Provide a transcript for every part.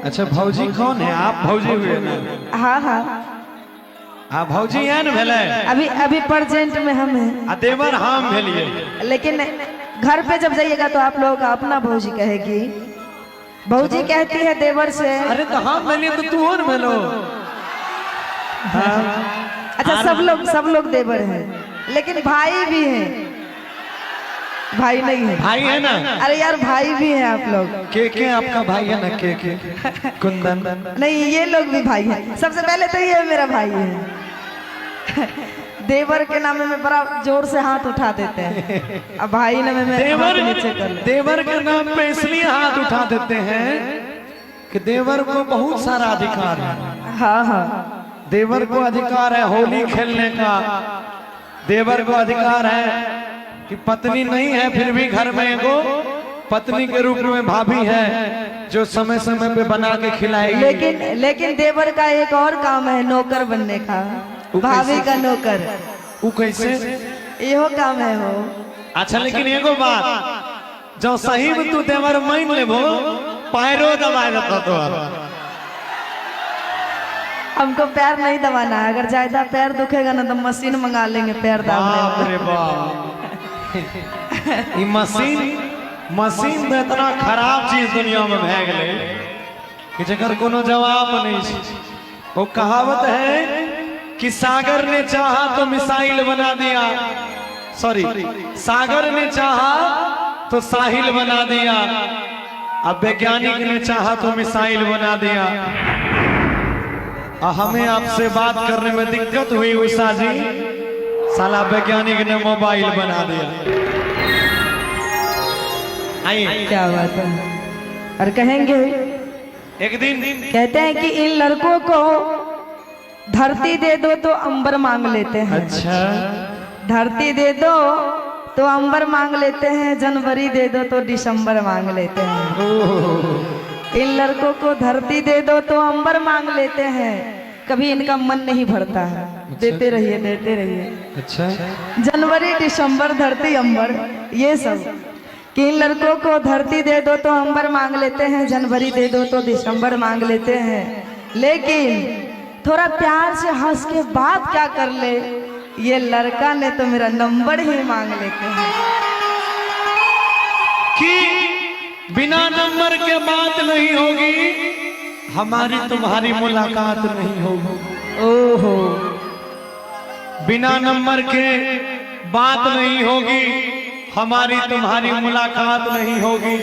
अच्छा, भौजी कौन है? आप भौजी हुए ना? हाँ हाँ हाँ, भौजी है ना भेले। अभी अभी प्रेजेंट में हम हैं। आ देवर हम भेलिए। लेकिन घर पे जब जाइएगा तो आप लोगों का अपना भौजी कहेगी। भौजी कहती है देवर से। अरे तो हम भेलिए तो तू और भेलो। हाँ। अच्छा, सब लोग देवर हैं, लेकिन भाई भी हैं। भाई नहीं है? भाई है ना। अरे यार, भाई भी हैं आप लोग। के आपका भाई है ना, के कुंदन। नहीं, ये लोग भी भाई हैं। सबसे पहले तो ये मेरा भाई है। देवर के नाम में बड़ा जोर से हाथ उठा देते हैं, अब भाई ने में हाथ देवर नीचे कर ले। देवर के नाम पे इसलिए हाथ उठा देते हैं कि देवर को बहुत सारा अधिकार है। हाँ हाँ देवर को अधिकार है होली खेलने का। देवर को अधिकार है कि पत्नी नहीं है, फिर भी घर में एगो पत्नी के रूप में भाभी है जो समय समय पे बना के खिलाएगी। लेकिन लेकिन देवर का एक और काम है, नौकर बनने का। वो भाभी कैसे? का नौकर। वो कैसे? इहो काम है हो। अच्छा, लेकिन एगो बात, जो सही में तू देवर मान लेबो, पैरो दबा देता तोहर। हमको पैर नहीं दबाना है। अगर ज्यादा पैर दुखेगा ना, तो मशीन मंगा लेंगे पैर दाबने बाप वाला। रे बाप, ई मशीन मशीन तो इतना खराब चीज दुनिया में भए गेलै कि जकर कोनो जवाब नहीं छै। वो कहावत है कि सागर ने चाहा तो मिसाइल बना दिया, सॉरी, सागर ने चाहा तो साहिल बना दिया, अब वैज्ञानिक ने चाहा तो मिसाइल बना दिया। आ हमें आपसे बात करने में दिक्कत हुई उषा जी, साला वैज्ञानिक ने मोबाइल बना दिया। आइए। क्या बात है! और कहेंगे एक दिन कहते हैं कि इन लड़कों को धरती दे दो तो अंबर मांग लेते हैं। धरती दे दो तो अंबर मांग लेते हैं, जनवरी दे दो तो दिसंबर मांग लेते हैं। इन लड़कों को धरती दे दो तो अंबर मांग लेते हैं, कभी इनका मन नहीं भरता है। देते रहिए, देते रहिए। जनवरी, दिसंबर, धरती, अंबर, ये सब कि इन लड़कों को धरती दे दो तो अंबर मांग लेते हैं, जनवरी दे दो तो दिसंबर मांग लेते हैं, लेकिन थोड़ा प्यार से हंस के बात क्या कर ले, ये लड़का ने तो मेरा नंबर ही मांग लेते हैं। कि बिना नंबर के बात नहीं होगी, हमारी तुम्हारी मुलाकात नहीं होगी। ओहो! बिना नंबर के बात नहीं होगी, हमारी तुम्हारी मुलाकात नहीं होगी।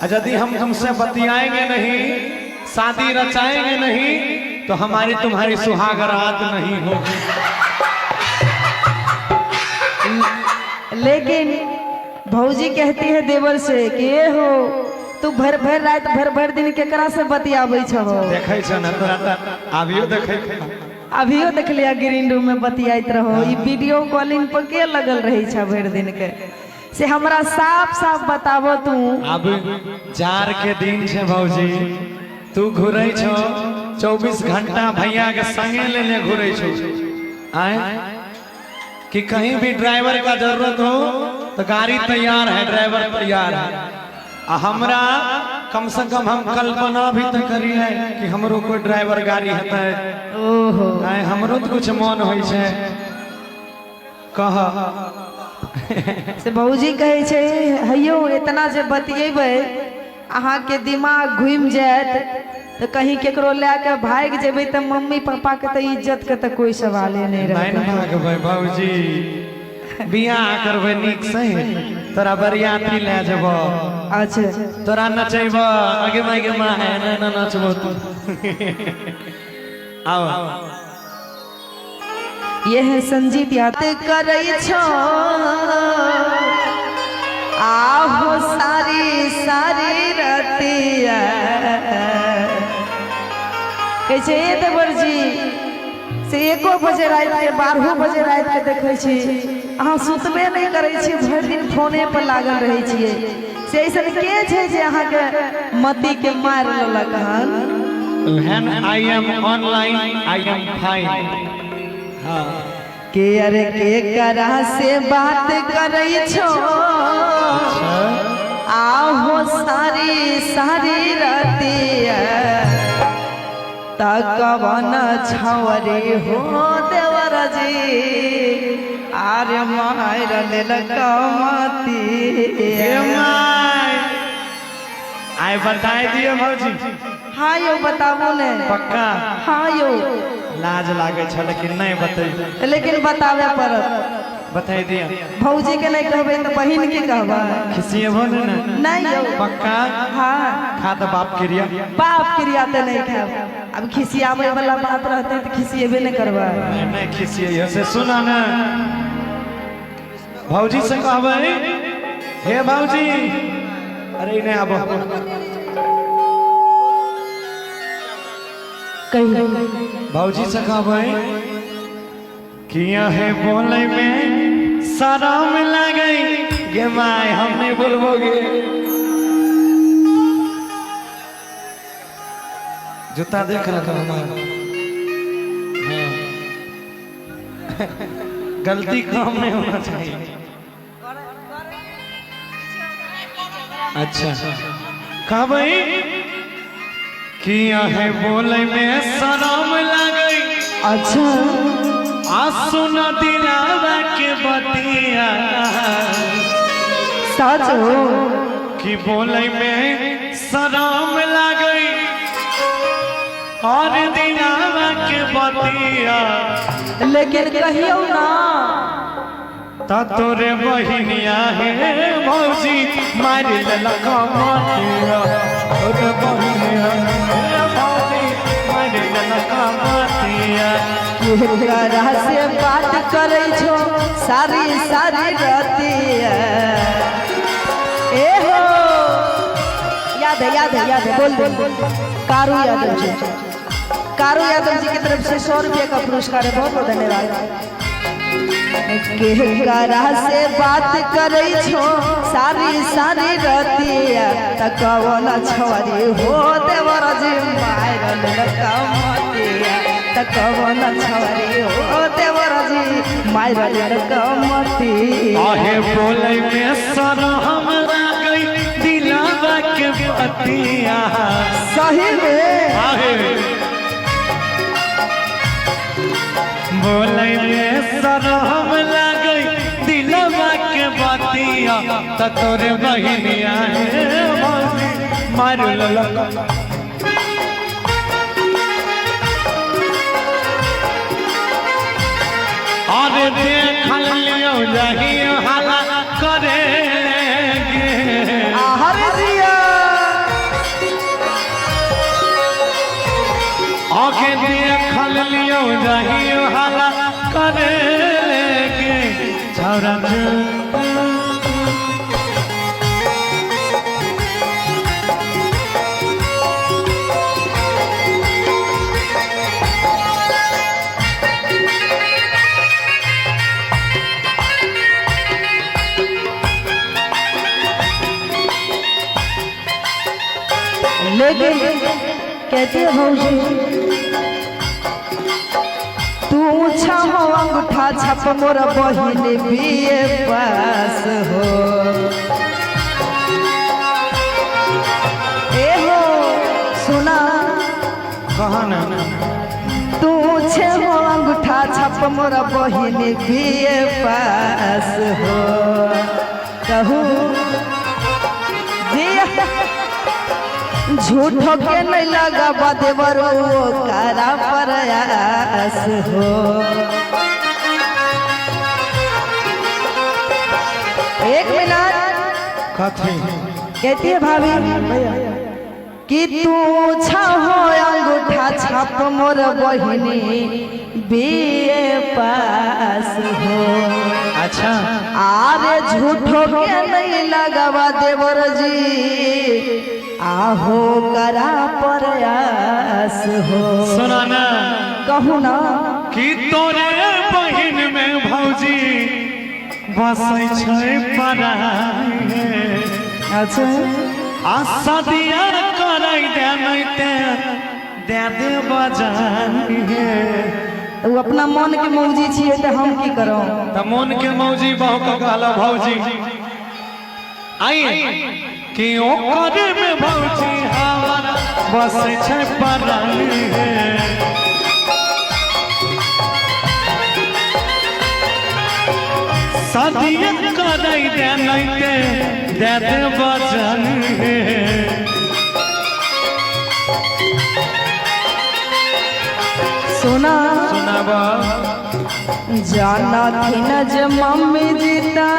और यदि हम तुमसे बतियाएंगे नहीं, शादी रचाएंगे नहीं, तो हमारी तुम्हारी सुहाग रात नहीं होगी। लेकिन भौजी कहती है देवर से कि ए हो, तू भर भर रात, भर भर दिन केकरा से बतियाबै छहो? देखै छ ने तोरा तऽ आबियो देखै। अभियो देख लिया, ग्रीन रूम में बतियाइत रहो। ई वीडियो कॉलिंग पर के लगल रहे छ भरि दिन के, से हमरा साफ साफ बताबो तू। आब जार के दिन छै भौजी, तू घुरै छौ 24 घंटा भैया के संगे लेने घुरै छौ आए कि कहीं भी ड्राइवर का जरूरत हो तो गाड़ी तैयार है, ड्राइवर तैयार है। आ हमरा कम से कम हम कल्पना भी तो करी है कि हमरो कोई ड्राइवर गाड़ी हेतै। ओहो! आए, हमरो तो कुछ मन होइ छै, कह। से भौजी कहै छै, हैयो, एतना जे बतियेबै, अहाँके दिमाग घुमि जायत, तऽ कहीं केकरो लए के भागि जेबै तऽ मम्मी पापा के तऽ इज्जत के तऽ कोई सवाले नहीं नहीं रहतै। ने भागबै भौजी, बियाह करबै नीक से, तोरा बरियाती लए जेबो। तोरा नचैब, आगे माय गे माँ, एना एना नचबो तू। आओ। ये है संजीत याद करै छो, आहो सारी सारी रतिया। कहै छै, ए देवर जी, से 1 बजे राति के, 12 बजे राति के देखै छी, अहाँ सुतबे नहि करै छी, भरि दिन फोने पर लागल रहै छियै। से ऐसन के छै जे अहाँके मति के मारि लेलक हन? When I am online, I am fine. हाँ। के अरे के करा से बात करै छो, आहो सारी सारी रतिया? तकवन छवरी हो देवर जी आरे मार लेलक मती। हे my, आइ बताए दियो भौजी। हाँ यौ, बताबू ने। पक्का? हाँ यौ। लाज लागे छ, लेकिन नहीं बतै। लेकिन बतावे पड़त। बताई दियो। भौजी के नहीं कहबै तऽ बहिन के कहबै। खिसिएबो ने ने? नहीं यौ। पक्का? हाँ। खा तऽ बाप क्रिया। बाप क्रिया तऽ नहीं खायब। अब खिसियाबै वाला बात रहते तऽ खिसिएबे नहीं करबै। नहीं नहीं खिसिए से। सुना ने, भौजी से कहबै, हे भौजी, अरे नहीं आबो। कही। भौजी से कहबै किया है बोले में शरम लगे गे my, हम नहीं बोलबोगे। जूता देख रखा हमारा। हाँ। गलती काम नहीं होना चाहिए। अच्छा, कहबै किया है बोले में शरम लगे। अच्छा। आंसू न दिलावा के बतिया। सच हो? कि बोले में शरम लगे और दिलावा के बतिया। लेकिन कहियो ना। ता तोरे बहिनिया हे भौजी मारि लेलक मतिया, तोरे बहिनिया हे भौजी मारि लेलक मतिया। केकरा से बात करै छो सारी सारी रतिया? ए हो, याद है, याद है, याद है, बोल बोल। कारू यादव जी, कारू यादव जी की तरफ से 100 रुपये का पुरस्कार है। बहुत बहुत धन्यवाद। केकरा से बात करै छो सारी सारी रतिया, त कवन छवरी हो देवर जी मार लेलक मतिया, त कवन छवरी हो देवर जी मार लेलक मतिया। आहे बोले में शरम लगे दिलावा के बतिया। सही में? आहे बोले में शरम लगे दिलवा के बतिया, त तोरे बहिनिया हे भौजी मार लेलक। अरे देखल लियो जही हाला करे गे। आहर जिया। आगे देखल लियो जही हाला करे गे छौरा। लेकिन कहती है भौजी, तू छहो अंगूठा छप मोर बहिन बीए पास हो। ए हो, सुना। कहा ना। तू छहो अंगूठा छप मोर बहिन बीए पास हो। कहू जी, झूठो के नहीं लगा देवरो करा प्रयास हो। एक मिनट। कथी? कहती है भाभी कि तू छहो अंगूठा छाप मोर बहिनी बीए पास हो। अच्छा। आरे झूठो के नहीं लगवा देवर जी आहो करा प्रयास हो। सुना ना। कहू ना। कि तोरे बहिन में भौजी बसै छै पराए। अच्छा। आ सदिया करै दे नहीं ते दे दे बजाए। वो अपना मन के मौजी छियै तऽ हम की करब? त मन के मौजी बहु के कहला भौजी आई कि ओकर में भौजी हमारा बसै छै परान हे। शादिया करै दे नहीं ते दे दे वचन हे। सुना सुनाब। जाना थी जे मम्मी जीता,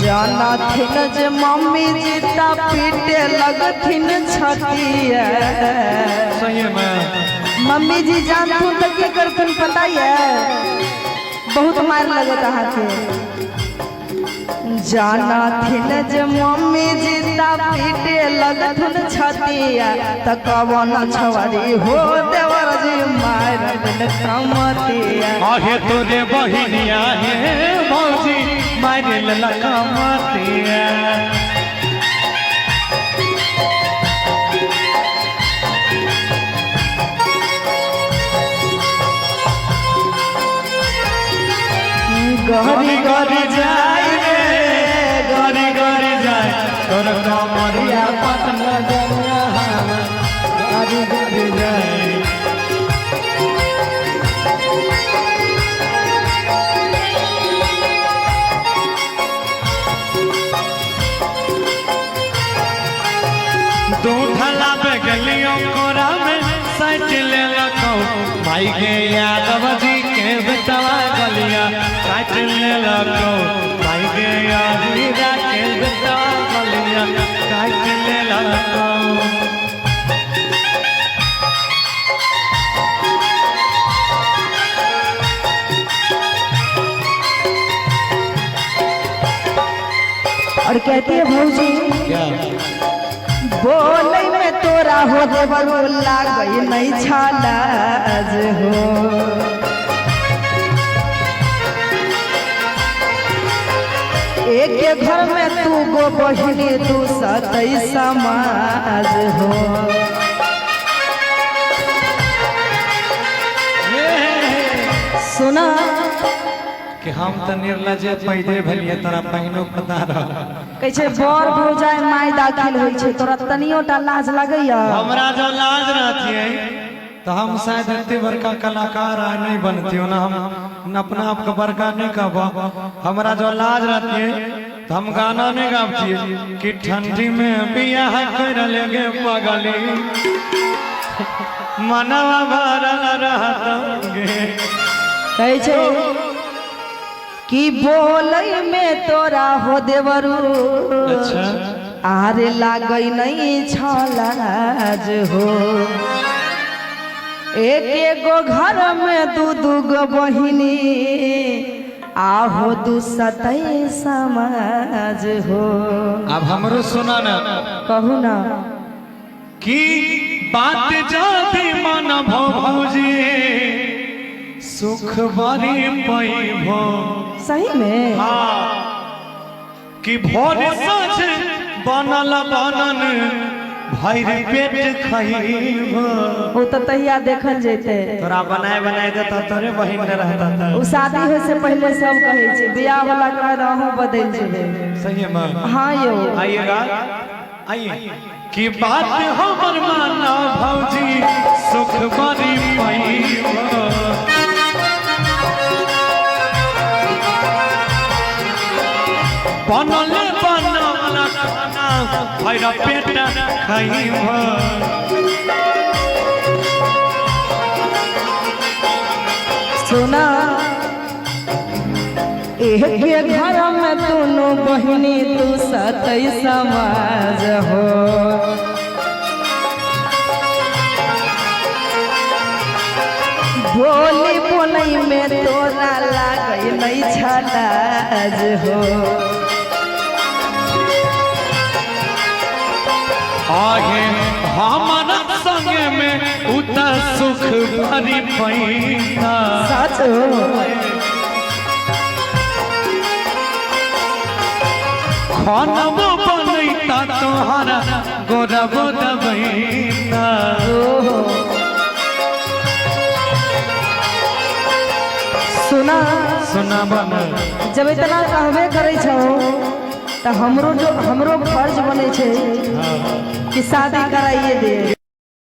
जाना थी जे मम्मी जीता पीटे लगथिन छतिया। सही में मम्मी जी जानथुन तो की करथुन पता है, बहुत मार लगत अहाँके। जाना थिन जे मम्मी जीता पीटे लगथुन छतिया, त कवन छवरी हो देवर जी मार देल कमतिया। आहे तोरे बहिनिया हे भौजी मारे ललका मतिया। गहरी गरी गरी जाय रे, गरी गरी जाय तोर कमरिया पटना जनिया, गरी गरी जाय। दूधला पे गलियों कोरा में सच ले लको भाई के यादव जी के बेटवा गलिया काट ले लको भाई के यादव के बेटवा गलिया काट ले लको। और कहती है भौजी क्या बोले में तोरा हो देवरू लागई नहीं छलाज हो। एक घर में तू गो बहिनी तू सतई समाज हो। सुना कि हम तो निर्लजे पैदे भेलिए तोरा पहिनो पता रह। कहै छै बर भौजाई माय दाखिल होइ छै, तोरा तनियो टा लाज लगैया? हमरा जो लाज रहती तो हम शायद एते बड़का कलाकार आ नहीं बनती ना, हम अपना आप के बड़का नहीं कहब। हमरा जो लाज रहती तो हम गाना नहीं गाबती कि ठंडी में बियाह कर लेगे पगली मनवा भरल रहत गे। कहै छै कि बोलै में तोरा हो देवरू अच्छा आरे लागै नहीं छलाज हो। एक एगो घर में दू दू गो बहिनी आहो दू सतई समाज हो। अब हमरो सुना ना, कहू ना कि बात जाती मन भौ भौजी सुख बरी पैभो। सही में हाँ कि भोर साँझ बनल बनन भरि पेट खइबो। वो तो तहिया देखल जैते, तोरा बनाए बनाए देता तोरे बहिन ने रहता था। उ शादी होय से पहले सब कहै छै, बियाह वाला के बाद अहूँ बदलि जेबै। सही है मां? हाँ यौ। आइएगा आइए कि बात हमर माना भौजी सुख बरी पैबो। बनल बनल खाना भरि पेट खइबो। सुना एक घर में दोनों बहिनी तू सतई समाज हो। बोली बोलै में तोरा लागै नहीं छलाज हो। आहे हमारा संग में उता सुख भरी पैना। सच हो खानबो बनैता तोहरा गोरबो दबैता। सुना सुना बन जब इतना कहबे करै छौ तऽ हमरो जो हमरो फर्ज बनै छै कि शादी कराइए दे।